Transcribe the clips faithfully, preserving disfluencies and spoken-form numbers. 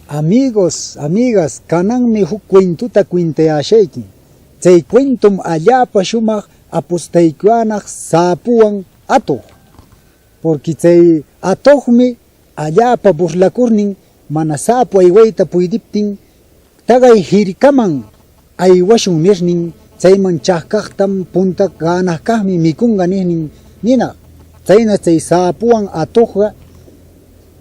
Amigos, amigas, kananmi huk cuentota cuentayäshayki. Chay cuentom alläpa shumaq apostaycuyänaq säpuwan atuq. Porque chay atuqmi alläpa burlacurnin mana säpu aywayta puydiptin, tagay hircaman aywashun nirnin, chayman chagcagtam punta gänagcagmi micunga nirnin ninag. Chayna chay säpuwan atuqga,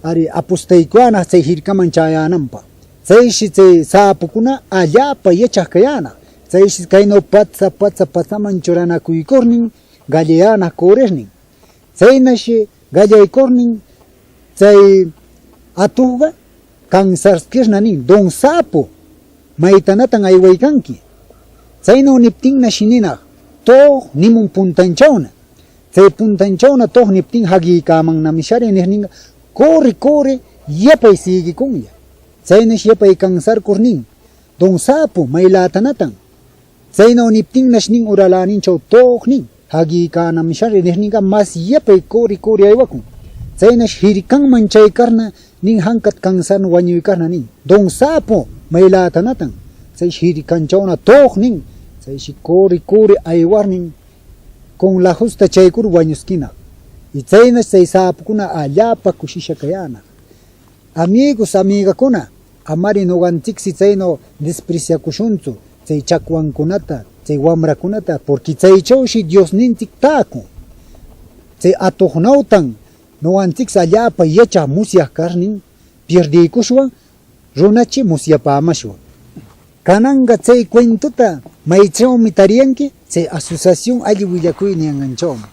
ari, apostaycuyänag chay hircaman chäyänanpag. Chayshi chay säpucuna alläpa yachag cayänag. Chayshi caynaw patsa patsa patsaman churanacuycurnin gallayänag cürrignin. Chaynashi gallaycurnin chay atugga cansarcurna nin: "Don Sapo, ¿maytanatan aywaycanqui?" Chaynaw niptinnashi ninag: "Tug nimun puntanchawna." Chay puntanchawna tug niptin: "Haguiycämannamishari" nigninga, cürri cürri yapay siguicunlla. Chaynash yapay cansarcur nin: "Don Sapo, ¿maylätanatan?" Chaynaw niptinnash nin uraläninchaw tug nin: "Haguiycänamishari" nigninga, mas yapay cürri cürri aywacun. Chaynash hircanman chaycarna nin, hancat cansarna wañuycarna nin: "Don Sapo, ¿maylätanatan?" Chaysh hircanchawna tug nin. Chayshi cürri cürri aywarnin con lajusta chaycur wañusquinag. Y chaynash chay säpucuna alläpa cushisha cayänag. Amigos, amigacuna, amari noganchicsi chaynaw despreciacushuntsu chay chacwancunata, chay wamracunata, porque chaychawshi Diosninchic täcun. Chay atugnawtan noganchicsi alläpa yachag musyag carnin pierdiycushwan, runachi musyapämashwan. Cananga chay cuentota maychawmi tariyanqui? Chay Asociación Alli Willacuy niyanganchawmi.